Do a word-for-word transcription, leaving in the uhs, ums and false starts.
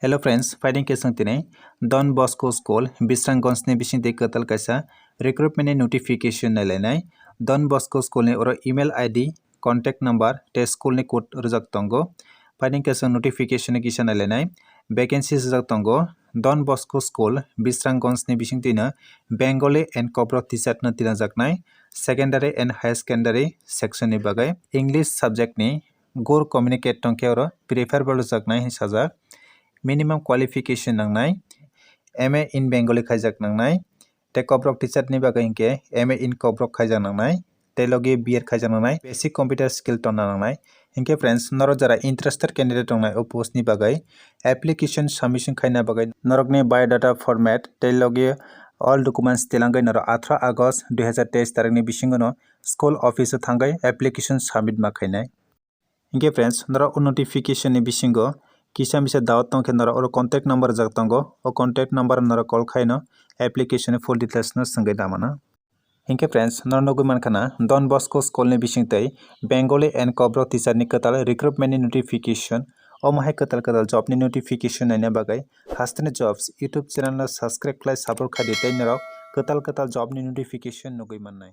Hello friends, phaidi khe chwng tini Don Bosco School, Bisramganj ni bising twi kwtal kaisa recruitment ni notification nailainai. Don Bosco School ni oro email I D, contact number tei school ni code rwjak tongo. Phaidi khe chwng notification ni kisa nailainai. Vacancies rwjak tongo Don Bosco School, Bisramganj ni bising twino Bengali and Kokborok teacher no tinajaknai, secondary and higher secondary section ni bagwi. English subject ni gur communicate tongkhe oro preferable rwjaknai hinwi sajak. Minimum qualification nangnai, M A in Bengali khaijak nangnai, tei Kokborok teacher ni bagwi hinkhe M A in Kokborok khaijak nangnai, tei logi B Ed khaijak nangnai, basic computer skill tongna nangnai. Hinkhe friends, norok jara interested candidate tongnai o post ni bagwi application submission khaina bagwi norokni biodata format tei logi all documents tilangwi norok atharo August dui hazar teis tarikni bisingono school office o thangwi application submit ma khainai. Hinkhe friends, norok o notification ni bisingo kisa misa doubt tongkhe norok oro contact number rwjak tongo, o contact number norok call khaino application ni full details no swngwi damana. Hinkhe friends, norok nugwi mankha na Don Bosco School ni bising twi Bengali and Kokborok teacher ni kwtal recruitment ni notification. Omo hai kwtal kwtal job ni notification naina bagwi Hasteni Jobs YouTube channel no subscribe khlai support khaidi tei norok kwtal kwtal job ni notification nugwi mannai.